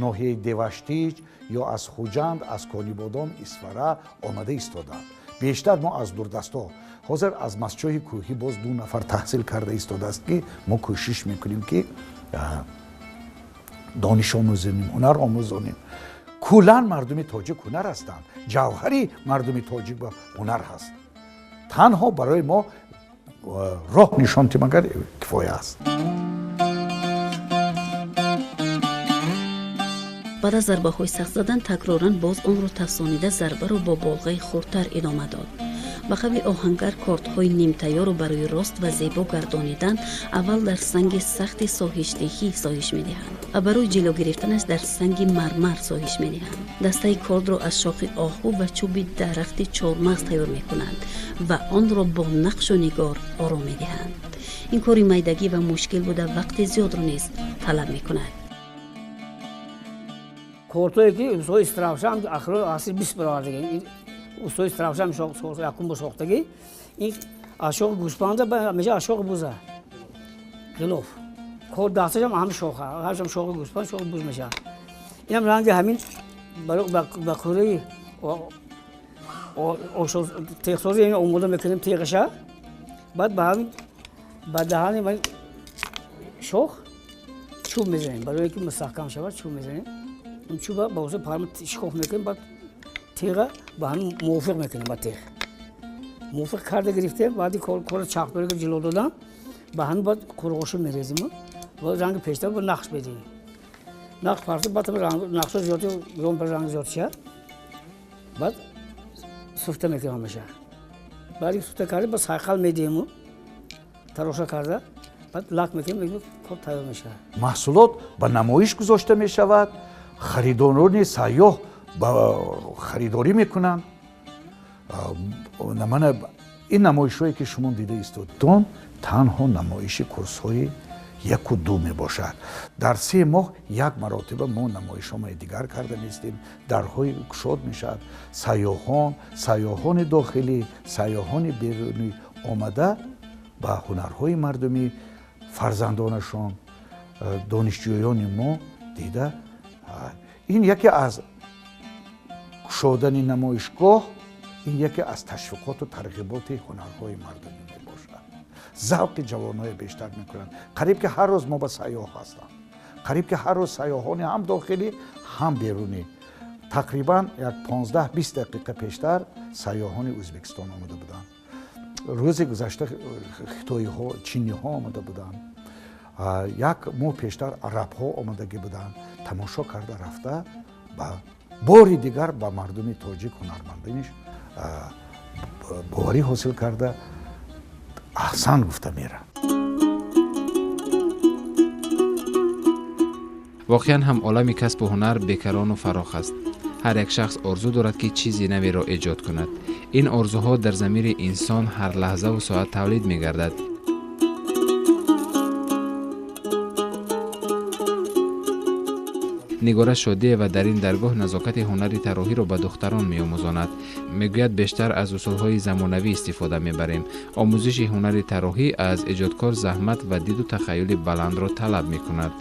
ноҳияи Деваштич ё аз Хуҷанд, аз Конибодом, Исфара омада истоданд. Бештар мо аз дурдастҳо. Ҳозир аз Масчоҳи кӯҳӣ боз 2 нафар таҳсил карда истодааст ки мо кӯшиш мекунем ки дониш омӯзонем, ҳунар омӯзонем. Куллан мардуми тоҷик ҳунар ҳастанд. Ҷавҳари мардуми тоҷик ба ҳунар ҳаст. Танҳо барои мо роҳ нишон тимагар кифоя аст. Баъд аз зарбаҳои сахт задан такроран боз онро тафсонида зарбаро бо болғаи хурдтар идома дод. Ба қавли оҳангар, кордҳои нимтайёрро барои рост ва зебо гардонидан аввал дар санги сахти соҳишдиҳӣ соҳиш медиҳанд ва барои ҷило гирифтанаш дар санги мармар соҳиш медиҳанд. Дастаи кордро аз шохи оҳу ва чӯби дарахти чормағз тайёр мекунанд ва онро бо нақшу нигор оро медиҳанд. Ин кори майдагӣ ва мушкил буда, вақти зиёдро низ талаб мекунад. Кортое ки устои Истаравшан ахирои асри 20 баровардагӣ, устои Истаравшан якум бо сохтагӣ, ин аз шохи гӯспанда меша, аз шохи буза ғилоф кор дасташам ҳам шоха, ҳаршам шохи гӯспанд, шохи буз мешавад. Инам ранги ҳамин ба кӯраи теғсозӣ омода мекунем теғаша, баъд ба ҳамин ба даҳани шох чӯб мезанем, барои ки мустаҳкам шавад чӯб мезанем. Чӯба ба воситаи парма шикоф мекунем, баъд теға ба ҳамин мувофиқ мекунем, ба теғ мувофиқ карда гирифтем, баъди кора чархдоре ки ҷило додам, ба ҳамин баъд қурғошу мерезем ва ранги пештар бо нақш медиҳем. Нақш парта, баъд нақшо зиёд, ранг зиёд шавад, баъд суфта мекунем ҳамаша. Баъди суфта кардем, баъд сайқал медиҳему тароша карда, баъд лак мекунем, кор тайёр мешавад. Маҳсулот ба намоиш гузошта мешавад, харидорони сайёҳ ба харидорӣ мекунанд. Ин намоишҳое ки шумо дида истодтон, танҳо намоиши курсҳои 1 ва 2 мебошад. Дар 3 моҳ як маротиба мо намоишҳои дигар карда меистем. Дарҳои кушод мешавад, сайёҳон, сайёҳони дохилӣ, сайёҳони берунӣ омада ба ҳунарҳои мардумӣ фарзандонашон, донишҷӯёни мо дида. Ин яке аз кушодани намоишгоҳ, ин яке аз ташвиқоту тарғиботи ҳунарҳои мардумӣ мебошад. Завқи ҷавонҳое бештар мекунанд. Қариб ки ҳар рӯз мо ба сайёҳ ҳастанд, қариб ки ҳар рӯз сайёҳони ҳам дохилӣ, ҳам берунӣ. Тақрибан як 15-20 дақиқа пештар сайёҳони Ӯзбекистон омада буданд, рӯзи гузашта хитоиҳо, чиниҳо омада буданд, як моҳ пештар арабҳо омадагӣ буданд, тамошо карда рафта, ба бори дигар ба мардуми тоҷик, ҳунармандониш боварӣ ҳосил карда, аҳсан гуфта меравад. Воқеан ҳам олами касбу ҳунар бекарону фарох аст. Ҳар як шахс орзу дорад, ки чизи наверо эҷод кунад. Ин орзуҳо дар замири инсон ҳар лаҳзаву соат тавлид мегардад. Нигора Шодиева дар ин даргоҳ назокати ҳунари тарроҳиро ба духтарон меомӯзонад. Мегӯяд, бештар аз усулҳои замонавӣ истифода мебарем. Омӯзиши ҳунари тарроҳӣ аз эҷодкор заҳмат ва диду тахаюли баландро талаб мекунад.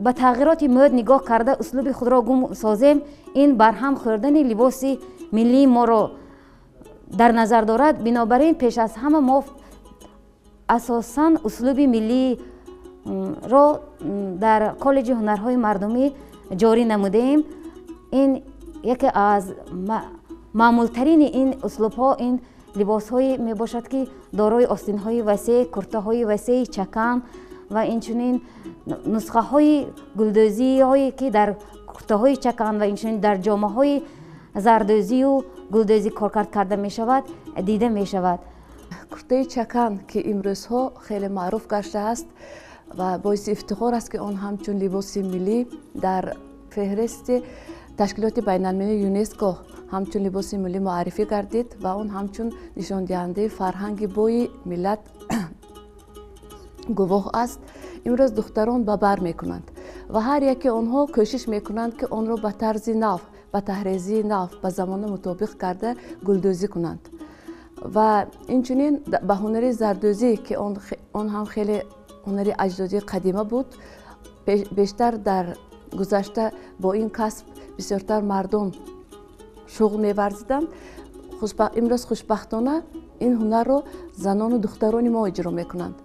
Ба тағйироти мӯд нигоҳ карда, услуби худро гум созем, ин барҳам хӯрдани либоси миллии моро дар назар дорад. Бинобар ин, пеш аз ҳама мо асосан услуби миллиро дар коллеҷи ҳунарҳои мардумӣ ҷорӣ намудаем. Ин яке аз маъмултарини ин услубҳо ин либосҳое мебошад, ки дорои остинҳои васеъ, куртаҳои васеи чакан ва инчунин нусхаҳои гулдӯзиҳое, ки дар куртаҳои чакан ва инчунин дар ҷомаҳои зардӯзию гулдӯзӣ коркард карда мешавад, дида мешавад. Куртаи чакан, ки имрӯзҳо хеле маъруф гаштааст ва боиси ифтихор аст, ки он ҳамчун либоси миллӣ дар феҳристи ташкилоти байналмилалии ЮНЕСКО ҳамчун либоси миллӣ муаррифӣ гардид ва он ҳамчун нишондиҳандаи фарҳанги бои миллат гувоҳ аст, имрӯз духтарон ба бар мекунанд ва ҳар яке онҳо кӯшиш мекунанд, ки онро ба тарзи нав, ба таҳрезии нав, ба замона мутобиқ карда гулдӯзӣ кунанд. Ва инчунин ба ҳунари зардӯзӣ, ки он ҳам хеле ҳунари аҷдодии қадима буд, бештар дар гузашта бо ин касб бисёртар мардон шуғл меварзиданд, имрӯз хушбахтона ин ҳунарро занону духтарони мо иҷро мекунанд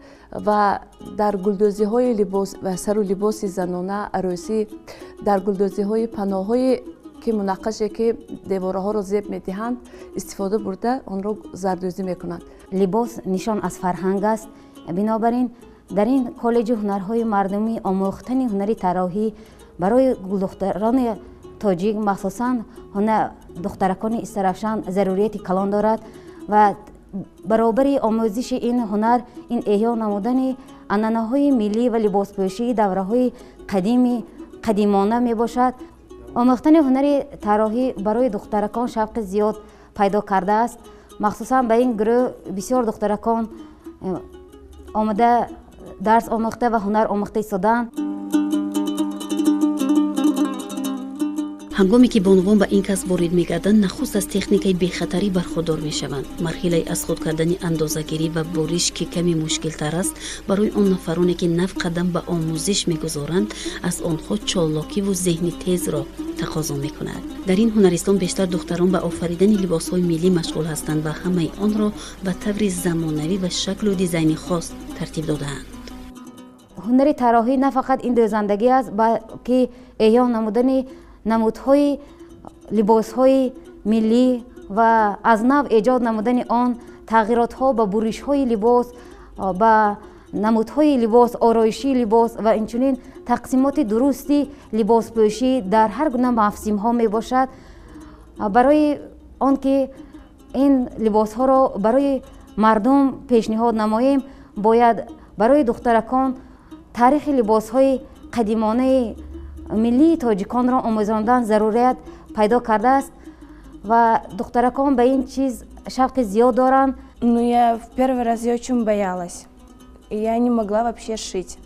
ва дар гулдӯзиҳои либос ва сару либоси занона, арӯсӣ, дар гулдӯзиҳои паноҳҳое ки мунаққаше, ки девораҳоро зеб медиҳанд, истифода бурда, онро зардӯзӣ мекунанд. Либос нишон аз фарҳанг аст. Бинобар ин, дар ин коллеҷи ҳунарҳои мардумӣ омӯхтани ҳунари тарроҳӣ барои гулдухтарони тоҷик, махсусан духтаракони Истаравшан зарурияти калон дорад ва баробари омӯзиши ин ҳунар, ин эҳё намудани анъанаҳои миллӣ ва либоспӯшии давраҳои қадимона мебошад. Омӯхтани ҳунари тарроҳӣ барои духтаракон шавқи зиёд пайдо кардааст. Махсусан ба ин гурӯҳ бисёр духтаракон омада дарс омӯхта ва ҳунар омӯхта истодаанд. Ҳангоме ки бонувон ба ин касб ворид мегарданд, нахуст аз техникаи бехатарӣ бархурдор мешаванд. Марҳилаи аз худ кардани андозагирӣ ва буриш, ки каме мушкилтар аст, барои он нафароне ки нав қадам ба омӯзиш мегузоранд, аз онҳо чолокиву зеҳни тезро тақозо мекунад. Дар ин ҳунаристон бештар духтарон ба офаридани либосҳои миллӣ машғул ҳастанд ва ҳамаи онро ба таври замонавӣ ва шаклу дизайни хос тартиб додаанд. Ҳунари тарроҳӣ на фақат ин дӯзандагӣ аст, балки эҳё намудани намудҳои либосҳои миллӣ ва аз нав эҷод намудани он, тағйиротҳо ба буришҳои либос, ба намудҳои либос, ороишии либос ва инчунин тақсимоти дурусти либоспӯшӣ дар ҳар гуна мавсимҳо мебошад. Барои он ки ин либосҳоро барои мардум пешниҳод намоем, бояд барои духтаракон таърихи либосҳои қадимонаи миллии тоҷиконро омӯзондан зарурият пайдо кардааст ва духтаракон ба ин чиз шавқи зиёд доранд. Ну, я в первый раз я очень боялась. Я не могла вообще шить.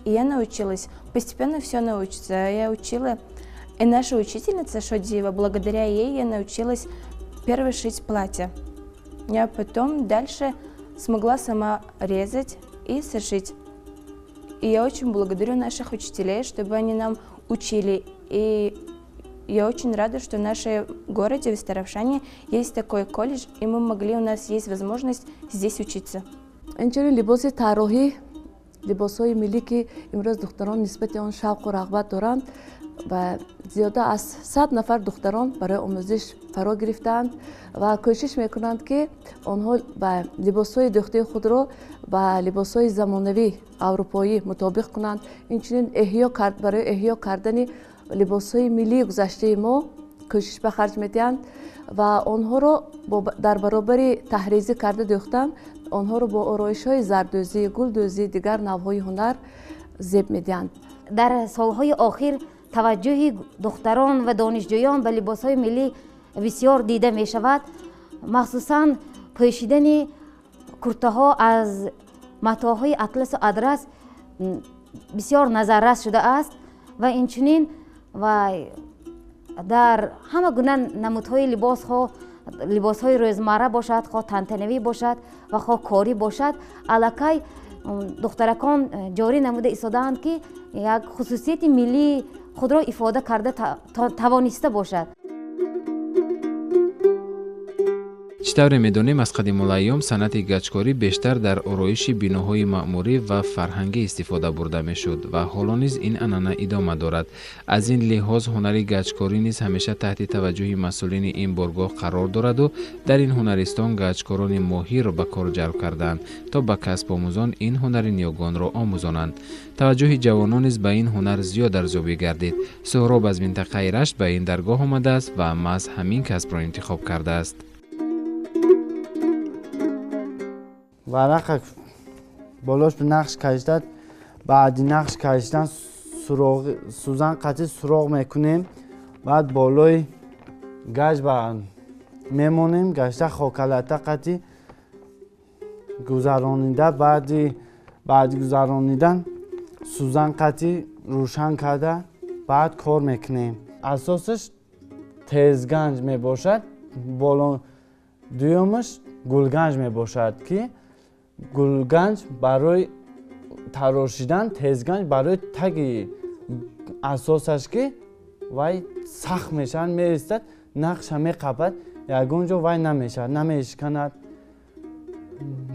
И я научилась. Постепенно все научится. Я учила. И наша учительница Шодиева, благодаря ей я научилась первой шить платье. Я потом дальше смогла сама резать и сошить. И я очень благодарю наших учителей, чтобы они нам учили. И я очень рада, что в нашем городе, в Истаравшане, есть такой колледж, и мы могли, у нас есть возможность здесь учиться. Инчунин либоси тарроҳӣ, либосҳои миллӣ, ки имрӯз духтарон нисбати он шавқу рағбат доранд ва зиёда аз 100 нафар духтарон барои омӯзиш фаро гирифтаанд ва кӯшиш мекунанд, ки онҳо ба либосҳои дӯхтаи худро ба либосҳои замонавӣ аврупоӣ мутобиқ кунанд. Инчунин барои эҳё кардани либосҳои миллии гузаштаи мо кӯшиш ба харҷ медиҳанд ва онҳоро дар баробари таҳризӣ карда дӯхтан, онҳоро бо ороишҳои зардӯзӣ, гулдӯзӣ, дигар навъҳои ҳунар зеб медиҳанд. Дар солҳои охир таваҷҷӯҳи духтарон ва донишҷӯён ба либосҳои миллӣ бисёр дида мешавад. Махсусан пӯшидани куртаҳо аз матоъҳои атласу адрас бисёр назаррас шудааст ва инчунин ва дар ҳама гуна намудҳои либосҳо, либосҳои рӯзмарра бошад, хоҳ тантанавӣ бошад ва хоҳ корӣ бошад, аллакай духтаракон ҷорӣ намуда истодаанд, ки як хусусияти миллии худро ифода карда тавониста бошад. Чӣ тавре медонем, аз қадимулайём санъати гачкорӣ бештар дар ороиши биноҳои маъмурӣ ва фарҳангӣ истифода бурда мешуд ва ҳоло низ ин анъана идома дорад. Аз ин лиҳоз ҳунари гачкорӣ низ ҳамеша таҳти таваҷҷӯҳи масъулини ин боргоҳ қарор дораду дар ин ҳунаристон гачкорони моҳирро ба кор ҷалб карданд, то ба касбомӯзон ин ҳунари ниёгонро омӯзонанд. Таваҷҷӯҳи ҷавонон низ ба ин ҳунар зиёд арзёбӣ гардид. Суҳроб аз минтақаи Рашт ба ин даргоҳ омадааст ва маҳз ҳамин касбро интихоб кардааст. Варақа болош нақш кашидад, баъди нақш кашидан сӯзан қатъи суроғ мекунем, баъд болои гач мемонем, гашта хокалата қатъи гузаронида, баъди гузаронидан сӯзан қатъи рӯшан карда, баъд кор мекунем. Асосаш тезганҷ мебошад, дуюмаш гулганҷ мебошад, ки гулганҷ барои тарошидан, тезганҷ барои таги асосаш, ки вай сахт мешавад, меистад, нақша меқапад, ягон ҷо вай намешавад, намешиканад.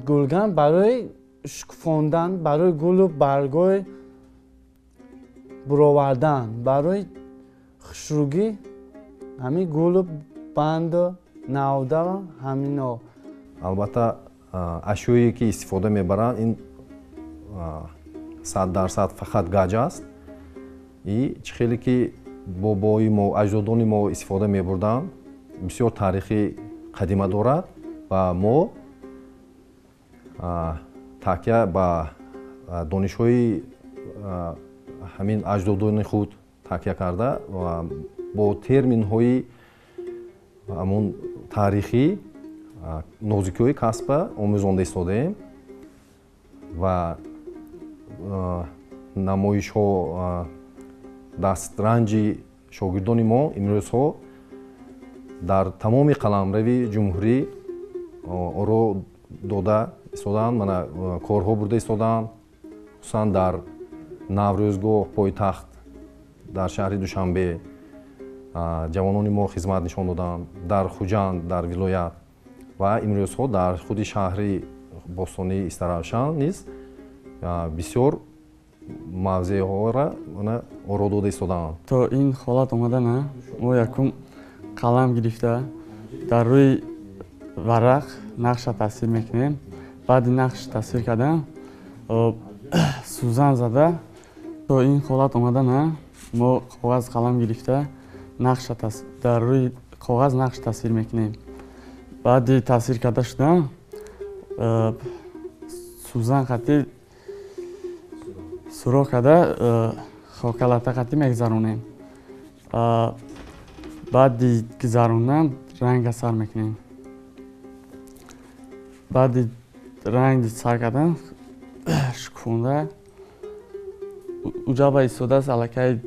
Гулганҷ барои шукуфондан, барои гулу баргҳои буровардан, барои хушрӯгӣ ҳамин гулу банду навда ҳамино. Албатта, ашёе ки истифода мебаранд, ин 100% фақат гаҷ аст. И чӣ хеле ки бобои мо, аҷдодони мо истифода мебурданд, бисёр таърихи қадима дорад ва мо такя ба донишҳои ҳамин аҷдодони худ такя карда ва бо терминҳои ҳамон таърихӣ нозикиҳои касба омӯзонда истодаем ва намоишҳо, дастранҷи шогирдони мо имрӯзҳо дар тамоми қаламрави ҷумҳурӣ оро дода истодаанд, мана корҳо бурда истодаанд, хусусан дар Наврӯзгоҳ, пойтахт дар шаҳри Душанбе ҷавонони мо хизмат нишон доданд, дар Хуҷанд, дар вилоят ва имрӯзҳо дар худи шаҳри бостонии Истаравшан низ бисёр мавзеъҳоро оро дода истодаанд. То ин ҳолат омадана мо якум қалам гирифта дар рӯи варақ нақша тасвир мекунем. Баъди нақш тасвир кардан сӯзан зада то ин ҳолат омадана мо коғаз қалам гирифта нақша дар рӯи коғаз нақш тасвир мекунем. Баъди тасвир карда шудан сӯзан хати сурох карда хокалата хати мегзаронем. Баъди гузарондан ранга сар мекунем. Баъди ранг сар кардан шукуфонда уҷаба истодааст аллакай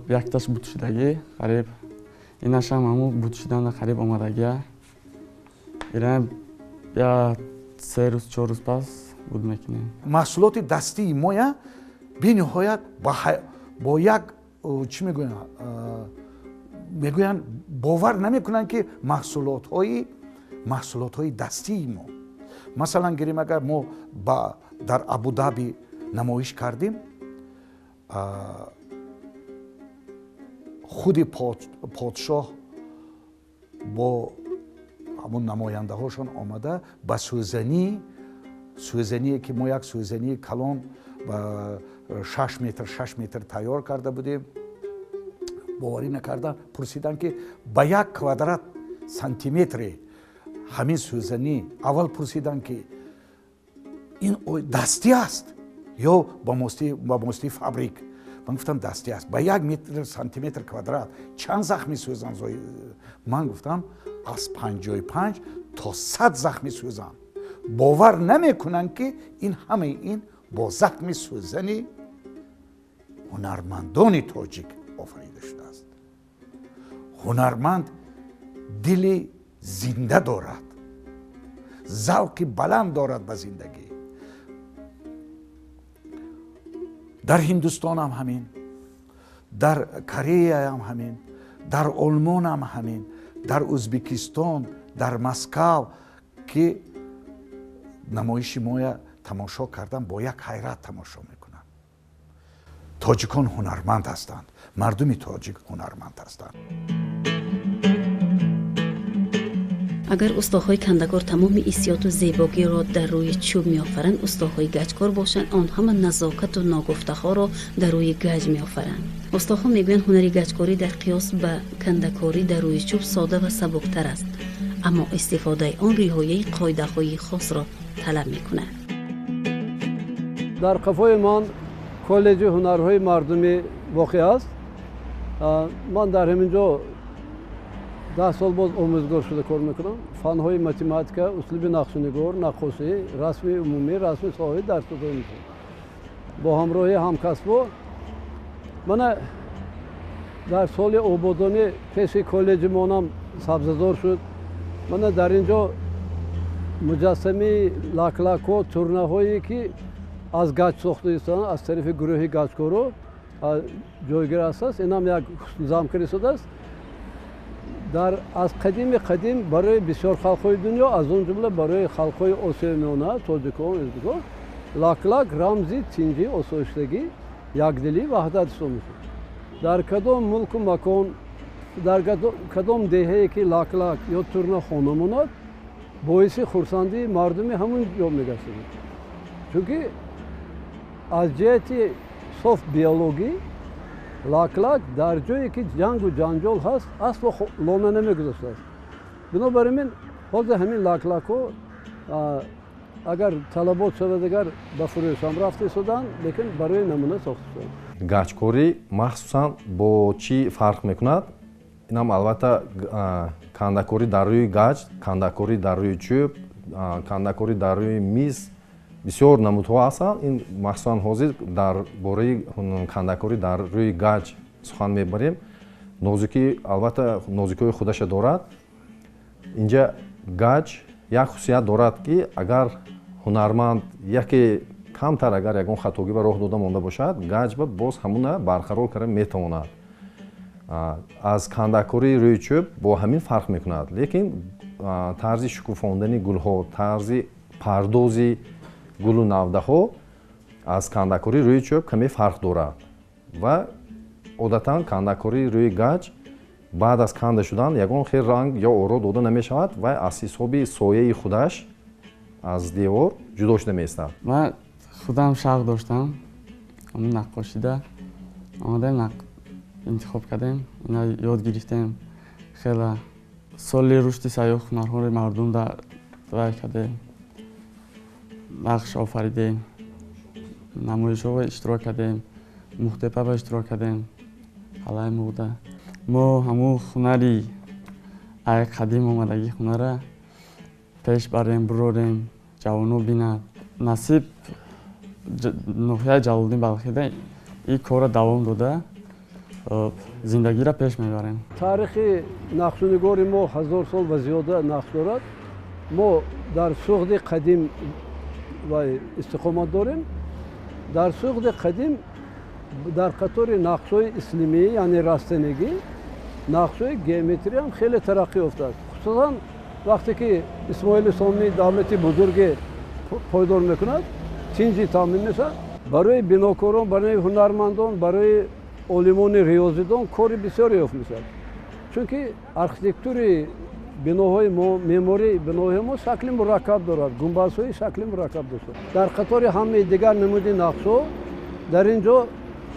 якташ бутшидагӣ қариб, инашам ҳамун бутшиданда қариб омадагия. Ира я 3 рӯз 4 рӯз пас буд мекунем. Маҳсулоти дастии моя бениҳоят бо як чӣ мегӯянд, бовар намекунанд ки маҳсулотҳои дастии мо. Масалан гирем, агар мо дар Абудаби намоиш кардем, худи подшоҳ бо ҳамон намояндаҳошон омада ба сӯзание ки мо як сӯзании калон ба 6 метр 6 метр тайёр карда будем, боварӣ накардан, пурсиданд ки ба 1 квадрат сантиметре ҳамин сӯзанӣ, аввал пурсиданд ки ин дастӣ аст ё ба мости фабрик. Ман гуфтам дастӣ аст. Ба 1 метр сантиметр квадрат чанд захми сӯзан? Ман гуфтам аз 55 то 100 захми сӯзан. Бовар намекунанд ки ин ҳамаи ин бо захми сӯзани ҳунармандони тоҷик офарида шудааст. Ҳунарманд дили зинда дорад, завқи баланд дорад ба зиндагӣ. Дар Ҳиндустонам ҳамин, дар Кореяам ҳамин, дар Олмонам ҳамин, дар Ӯзбекистон, дар Москав ки намоиши моя тамошо кардан бо як ҳайрат тамошо мекунанд. Тоҷикон ҳунарманд ҳастанд, мардуми тоҷик ҳунарманд ҳастанд. Агар устоҳои кандакор тамоми ҳиссиёту зебогиро дар рӯи чӯб меофаранд, устоҳои гаҷкор бошанд, он ҳама назокату ногуфтаҳоро дар рӯи гаҷ меофаранд. Устоҳо мегӯянд ҳунари гаҷкорӣ дар қиёс ба кандакорӣ дар рӯи чӯб сода ва сабуктар аст, аммо истифодаи он риояи қоидаҳои хосро талаб мекунад. Дар қафои ман коллеҷи ҳунарҳои мардумӣ воқеъ аст. Ман дар ҳамин ҷо 10 сол боз омӯзгор шуда кор мекунам. Фанҳои математика, услуби нақшунигор, наққошӣ, расми умумӣ, расми соҳавӣ дарс дода мешавад. Бо ҳамроҳии ҳамкасбо мана дар соли ободонӣ пеши коллеҷи монам сабзазор шуд. Мана дар ин ҷо муҷассамаи лаклакҳо, турнаҳое ки аз гач сохта истоданд, аз тарафи гурӯҳи гачкоро ҷойгир ҳастааст. Инам як ҳусни истодааст. Дар аз қадими қадим барои бисёр халқҳои дунё, аз он ҷумла барои халқҳои Осиёи Миёна, тоҷикон, ӯзбекон, лаклак рамзи тинҷӣ, осоиштагӣ, якдилӣ, ваҳдат ҳисоб мешуд. Дар кадом мулку макон, дар кадом деҳае ки лаклак ё турна хона монад, боиси хурсандии мардуми ҳамун ҷо мегаштад. Чунки аз ҷиҳати соф биологӣ Лаклак дар ҷое ки ҷангу ҷанҷол ҳаст, асло лона намегузоштааст. Бинобар ин ҳозир ҳамин лаклакҳо агар талабот шавад, агар ба фурӯшам рафта истоданд, лекин барои намуна сохта шуданд. Гаҷкорӣ махсусан бо чӣ фарқ мекунад? Инам албатта кандакорӣ дар рӯи гаҷ, кандакорӣ дар рӯи чӯб, кандакорӣ дар рӯи миз бисёр намудҳо ҳастанд. Ин махсусан ҳозир дар бораи кандакорӣ дар рӯи гаҷ сухан мебарем. Нозукӣ албатта нозукиҳои худаша дорад. Инҷа гаҷ як хусусият дорад, ки агар ҳунарманд яке камтар агар ягон хатогӣ ба роҳ дода монда бошад, гаҷба боз ҳамуна барқарор карда метавонад. Аз кандакории рӯи чӯб бо ҳамин фарқ мекунад, лекин тарзи шукуфондани гулҳо, тарзи пардози гулу навдаҳо аз кандакории рӯи чӯб каме фарқ дорад ва одатан кандакории рӯи гаҷ баъд аз канда шудан ягон хел ранг ё оро дода намешавад ва аз ҳисоби сояи худаш аз девор ҷудо шуда меистад. Ман худам шавқ доштам, ҳамун наққошида омадаем, интихоб кардем, ина ёд гирифтем. Хеле соли рушди сайёҳ ҳунарҳои мардум вай кардем, нақш офаридем, намоишҳо иштирок кардем, мухтепа иштирок кардем, қалаи муғда. Мо ҳамун ҳунари ай қадим омадагӣ ҳунара пеш барем, бурорем, ҷавоно бинад. Насиб ноҳияи Ҷалолиддин Балхида ин корро давом дода, зиндагиро пеш мебарем. Таърихи нақшунигори мо 1000 сол ва зиёда нақш дорад. Мо дар Суғди қадим истиқомат дорем. Дар Суғди қадим дар қатори нақшҳои ислимӣ, яъне растанигӣ, нақшҳои геометриям хеле тараққӣ ёфтааст. Хусусан вақте ки Исмоили Сомонӣ давлати бузурге пойдор мекунад, тинҷӣ таъмин мешавад. Барои бинокорон, барои ҳунармандон, барои олимони риёзидон кори бисёр ёфт мешавад. Чунки архитектури биноҳои мо, меъмории биноҳои мо шакли мураккаб дорад, гумбазҳои шакли мураккаб дошта. Дар қатори ҳамаи дигар намуди нақшҳо дар ин ҷо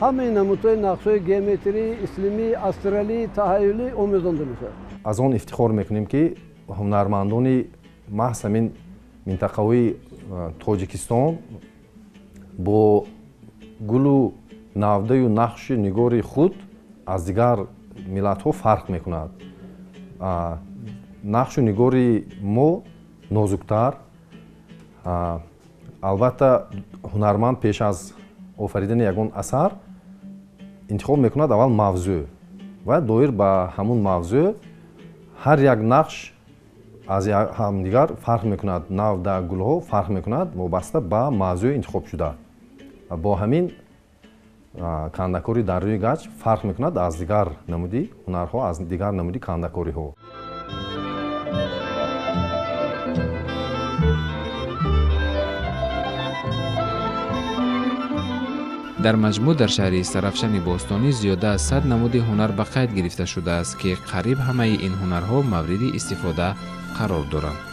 ҳамаи намудҳои нақшҳои геометрӣ, ислимӣ, астралӣ, таҳаюлӣ омезонда мешавад. Аз он ифтихор мекунем, ки ҳунармандони маҳз ҳамин минтақаҳои Тоҷикистон бо гулу навдаю нақши нигори худ аз дигар миллатҳо фарқ мекунад. Нақшу нигори мо нозуктар. Албатта ҳунарманд пеш аз офаридани ягон асар интихоб мекунад аввал мавзӯъ ва доир ба ҳамун мавзӯъ ҳар як нақш аз ҳамдигар фарқ мекунад. Навда, гулҳо фарқ мекунад вобаста ба мавзӯи интихобшуда. Бо ҳамин кандакорӣ дар рӯи гаҷ фарқ мекунад аз дигар намуди ҳунарҳо, аз дигар намуди кандакориҳо. Дар маҷмӯъ дар шаҳри Истарафшани бостонӣ зиёда аз 100 намуди ҳунар ба қайд гирифта шудааст, ки қариб ҳамаи ин ҳунарҳо мавриди истифода қарор доранд.